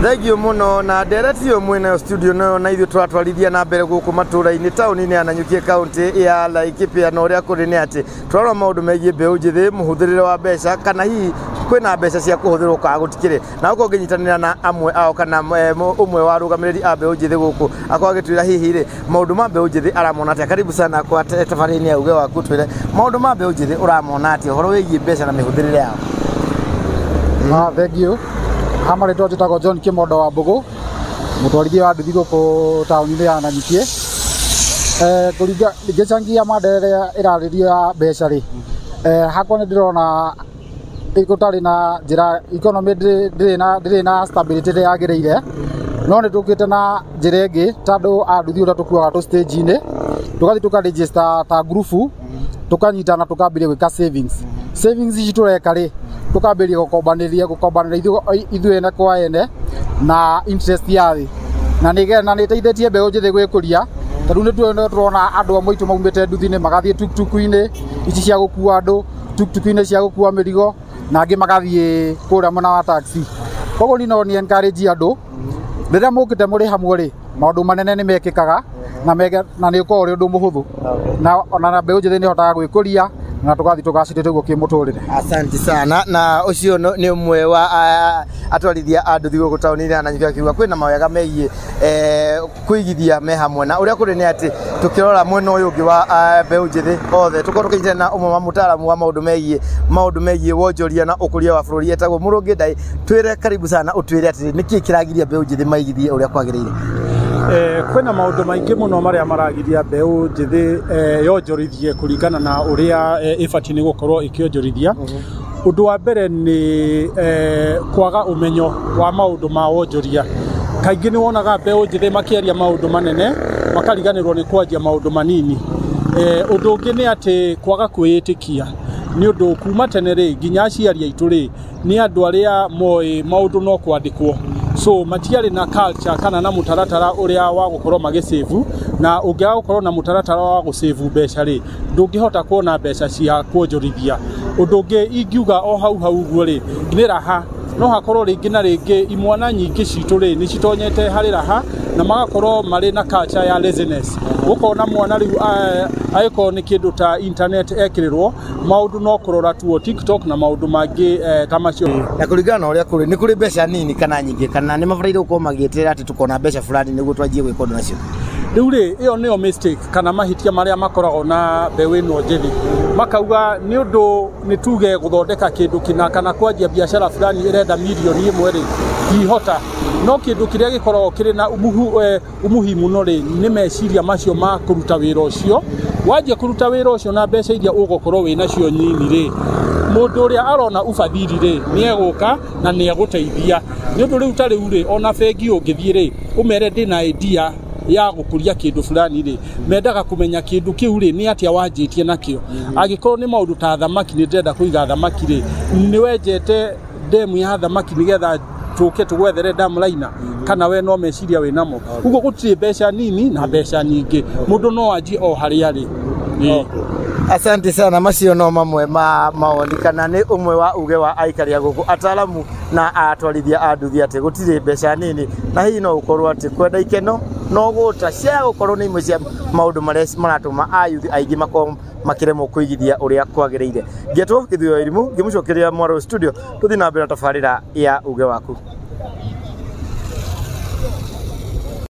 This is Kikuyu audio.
Thank you mũno na ndereti ĩyo mwĩnayo studio nayo na ithuĩ tũratwarithia na mbere gũkũ matũra-inĩ taũni-inĩ ya Nanyuki, kaũntĩ ya Laikipia. Na ũrĩa kũrĩ nĩ atĩ tũrarora maũndũ megiĩ mbeũ njĩthĩ, mũhũthĩrĩre wa mbeca, kana hihi kwĩna mbeca cia kũhũthĩrwo kana gũtikĩrĩ, na ũkorwo ngĩnyitanĩra na amwe ao kana ũmwe wa arũgamĩrĩri a mbeũ njĩthĩ gũkũ, akorwo agĩtwĩra hihi rĩ maũndũ ma mbeũ njĩthĩ aramona atĩa. Karibu sana kwa tabarĩra-inĩ ya Uge Waku, twĩre maũndũ ma mbeũ njĩthĩ ũramona atĩa ũhoro wĩgiĩ mbeca na mĩhũthĩrĩre yao. Ah, thank you. Ha marĩtwa njĩtagwo John Kĩmondo wa Mbũgũ, mũtwarithia wa nduthi gũkũ taũni-inĩ ya Nanyuki. Kũringa ngĩchangia mada ĩrĩa ĩrarĩrio ya mbeca rĩ, hakwa nĩ ndĩrona gũtarĩ na njĩra economy ndĩrĩ na stability ĩrĩa yagĩrĩire, no nĩ tũkĩte na njĩra ĩngĩ tondũ a nduthi ũrĩa tũkuaga tũ stage-inĩ, tũgathiĩ tũka register ta ngurubu, tũkanyitana, tũkambĩrĩria gwĩka savings. Savings ici tũreka rĩ, tũkambĩrĩria gũkombanĩria ithuĩ ene kwa ene na interest ya thĩ, na nĩ na nĩ ĩteithĩtie mbeũ njĩthĩ gwĩkũria, tondũ nĩ tũrona andũ amwe aitũ maumĩte nduthi-inĩ magathiĩ tuktuku-inĩ ici cia gũkua andũ, tuktuku-inĩ cia gũkua mĩrigo, na angĩ magathiĩ kũrĩa mwena wa taxi. Koguo niĩ no ni encourage andũ, rĩrĩa mũkĩte mũrĩ hamwe rĩ, maũndũ manene nĩ mekĩkaga na nĩ ũkoragwo ũrĩ ũndũ mũhũthũ, na ona na mbeũ njĩthĩ nĩ ĩhotaga gwĩkũria na tũgathiĩ tũgacĩrĩte ũguo kĩmũtũrĩre. Asante sana. Na ũcio nĩ ũmwe wa atwarithia a nduthi gũkũ taũni-inĩ ya Nanyuki, akiuga kwĩna mawega megiĩ kũigithia me hamwe. Na ũrĩa kũrĩ nĩ atĩ tũkĩrora mwena ũyũ ũngĩ wa mbeũ njĩthĩ othe, tũkorwo tũkĩnyitanĩra na ũmwe wa mũtaaramu wa maũndũ megiĩ wonjoria na ũkũria wa bũrũri, etagwo Mũrũngĩ Ndai. Twĩre, karibu sana, ũtwĩre atĩrĩ, nĩkĩĩ kĩragiria mbeũ njĩthĩ maigithie ũrĩa kwagĩrĩire? Kwĩna maũndũ maingĩ mũno marĩa maragiria mbeũ njĩthĩ yonjorithie kũringana na ũrĩa ĩbatiĩ nĩ gũkorwo ĩkĩonjorithia. Ũndũ wa mbere nĩ kwaga ũmenyo wa maũndũ ma wonjoria. Kaingĩ nĩ wonaga mbeũ njĩthĩ makĩaria maũndũ manene, makariganĩrwo nĩ kwanjia maũndũ manini. Ũndũ ũngĩ nĩ atĩ kwaga kwĩĩtĩkia, nĩ ũndũ kuma tene rĩ, nginya aciari aitũ rĩ, nĩ andũ arĩa moĩ maũndũ no kwandĩkwo, so matiarĩ na culture kana na mũtaratara ũrĩa wa gũkorwo magĩsave. Na ũngĩaga gũkorwo na mũtaratara wa gũsave mbeca rĩ, ndũngĩhota kuona mbeca cia kuonjorithia. Ũndũ ũngĩ ingiuga o hau hau ũguo rĩ, nĩ raha. No hakorwo rĩngĩ na rĩngĩ imwana nyingĩ citũ rĩ, nĩ citonyete harĩ raha na magakorwo marĩ na culture ya laziness. Ũkona mwana rĩu angĩkorwo nĩ kĩndũ ta internet ekĩrĩrwo maũndũ no kũrora tuo TikTok na maũndũ mangĩ ta macio. Na kũringana na ũrĩa kũrĩ, nĩ kũrĩ mbeca nini kana nyingĩ, kana nĩ mabataire gũkorwo magĩeterera atĩ tũkona mbeca fulani nĩguo twanjie gwĩka ũndũ nacio? Rĩu rĩ, ĩyo nĩyo mistake kana mahĩtia marĩa makoragwo na mbeũ ĩno njĩthĩ, makauga nĩ ũndũ nĩ tuge gũthondeka kĩndũ kĩna kana kwanjia biacara fulani ĩrenda mirioni 1 rĩ, ndihota. No kĩndũ kĩrĩa gĩkoragwo kĩrĩ na umuhimu no rĩ, nĩ meciria macio ma kũruta wĩra ũcio. Wanjia kũruta wĩra ũcio na mbeca iria ũgũkorwo wĩ nacio nyini rĩ, mũndũ ũrĩa arona ufadhili rĩ, nĩ egũka na nĩ egũteithia. Nĩ ũndũ rĩu ta rĩu rĩ, ona bengi ũngĩthiĩ rĩ, ũmere ndĩna idea ya gũkũria kĩndũ fulani rĩ, mendaga kũmenya kĩndũ kĩu rĩ, nĩ atĩa wanjĩtie nakĩo. Angĩkorwo nĩ maũndũ ta thamaki, nĩ ndĩrenda kũiga thamaki rĩ, nĩ wenjete demu ya thamaki nĩgetha tũke tũgwethere dam liner, kana we no meciria wĩ namo ũguo? Gũtirĩ mbeca nini na mbeca nyingĩ, mũndũ no anjie o harĩa arĩ. Ĩĩ. Asante sana. Macio no mamwe ma mawoni kana nĩ ũmwe wa uge wa aikari a gũkũ, ataramu na atwarithia a nduthi, atĩ gũtirĩ mbeca nini, na hihi no gũkorwo atĩ kwenda ikeno no gũta cia gũkorwo nĩ imwe cia maũndũ marĩa maratũma ayuthi aingĩ makorwo makĩremwo kũigithia ũrĩa kwagĩrĩire. Ngetwo Gĩthuo Irimũ, ngĩmũcokeria mwaro studio, tũthiĩ na mbere na tabarĩra ya Uge Waku.